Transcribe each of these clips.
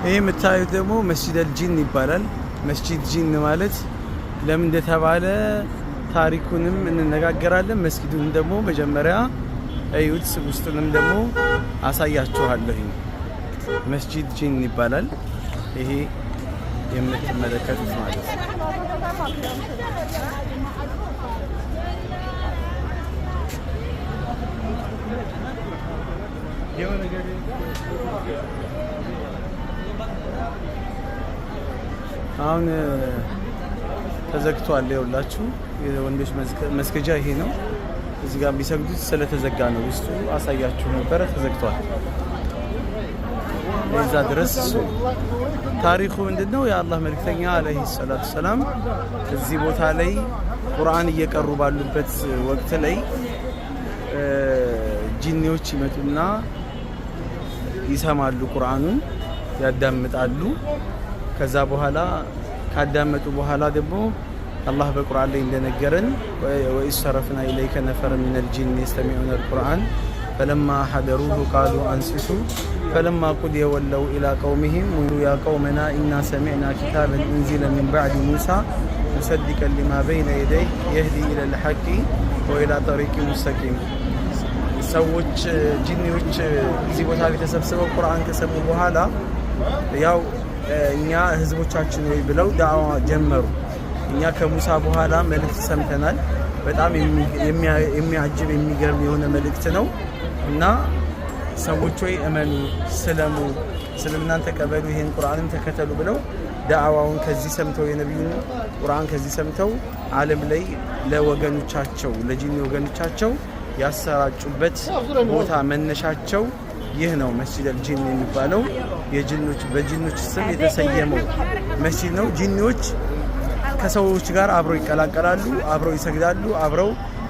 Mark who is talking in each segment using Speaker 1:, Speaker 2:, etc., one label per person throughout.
Speaker 1: ይህ የምታዩት ደግሞ መስጂድ አልጂን ይባላል። መስጂድ ጂን ማለት ለምን እንደተባለ ታሪኩንም እንነጋገራለን። መስጊዱን ደግሞ መጀመሪያ እዩት፣ ውስጡንም ደግሞ አሳያችኋለሁኝ። መስጂድ ጂን ይባላል። ይሄ የምትመለከቱት ማለት ነው። አሁን ተዘግቷል። ይኸውላችሁ የወንዶች መስገጃ ይሄ ነው። እዚህ ጋር የሚሰግዱት ስለተዘጋ ነው። ውስጡ አሳያችሁ ነበረ፣ ተዘግቷል። እዛ ድረስ እሱ ታሪኩ ምንድነው? የአላህ መልክተኛ عليه الصلاة والسلام እዚህ ቦታ ላይ ቁርአን እየቀሩ ባሉበት ወቅት ላይ ጂኒዎች ይመጡና ይሰማሉ፣ ቁርአኑን ያዳምጣሉ። ከዛ በኋላ ካዳመጡ በኋላ ደግሞ አላህ በቁርአን ላይ እንደነገረን وإذ صرفنا إليك نفرا من الجن يستمعون القرآن فلما حضروه قالوا أنصتوا فلما قضي ولوا إلى قومهم يا قومنا إنا سمعنا كتابا أنزل من بعد موسى مصدقا لما بين يديه يهدي إلى الحق وإلى طريق مستقيم። ሰዎች ጂኒዎች እዚህ ቦታ ላይ ተሰብስበው ቁርአን ከሰሙ በኋላ ያው እኛ ህዝቦቻችን ወይ ብለው ዳዕዋ ጀመሩ። እኛ ከሙሳ በኋላ መልእክት ሰምተናል። በጣም የሚያጅብ የሚገርም የሆነ መልእክት ነው እና ሰዎች ወይ እመኑ፣ ስለሙ፣ እስልምናን ተቀበሉ፣ ይሄን ቁርአንን ተከተሉ ብለው ዳዕዋውን ከዚህ ሰምተው የነቢዩን ቁርአን ከዚህ ሰምተው ዓለም ላይ ለወገኖቻቸው ለጂኒ ወገኖቻቸው ያሰራጩበት ቦታ መነሻቸው ይህ ነው። መስጂድ አልጂን የሚባለው የጂኖች በጂኖች ስም የተሰየመው መስጂድ ነው። ጂኒዎች ከሰዎች ጋር አብረው ይቀላቀላሉ፣ አብረው ይሰግዳሉ፣ አብረው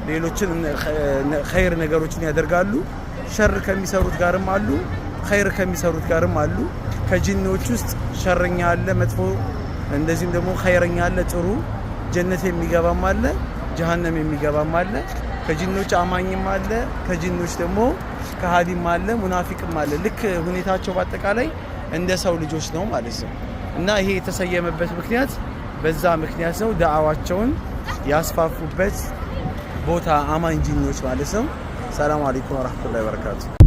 Speaker 1: ሌሎችን ኸይር ነገሮችን ያደርጋሉ። ሸር ከሚሰሩት ጋርም አሉ፣ ኸይር ከሚሰሩት ጋርም አሉ። ከጂኒዎች ውስጥ ሸረኛ አለ፣ መጥፎ፣ እንደዚሁም ደግሞ ኸይረኛ አለ፣ ጥሩ ጀነት የሚገባም አለ፣ ጀሀነም የሚገባም አለ። ከጂኖች አማኝም አለ፣ ከጂኖች ደግሞ ከሃዲም አለ፣ ሙናፊቅም አለ። ልክ ሁኔታቸው በአጠቃላይ እንደ ሰው ልጆች ነው ማለት ነው። እና ይሄ የተሰየመበት ምክንያት በዛ ምክንያት ነው። ዳዕዋቸውን ያስፋፉበት ቦታ አማኝ ጂኒዎች ማለት ነው። ሰላም አለይኩም ወራህመቱላሂ ወበረካቱ።